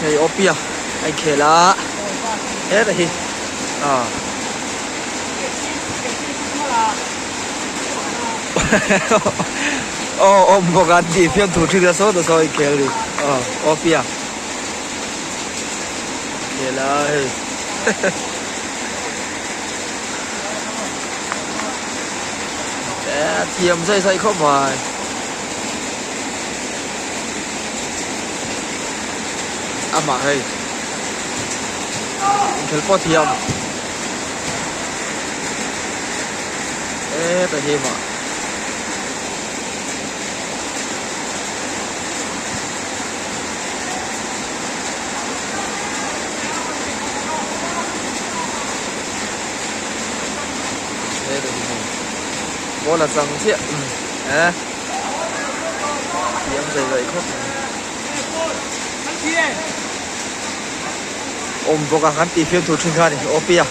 Hei Opia a inkhel a heta hi ah aw awm bawk a tih fiam thu thin a sawta saw inkhel a ni aw Opia inkhel a hei. Thiam zai zai khawp mai. Amah hei inkhel pawh thiam heta hi mah heta hi hei ball a chang chiah eh. Thiam zai zai khawp mai. Awm bawk a kan tih fiam tur thin kha a ni OP a.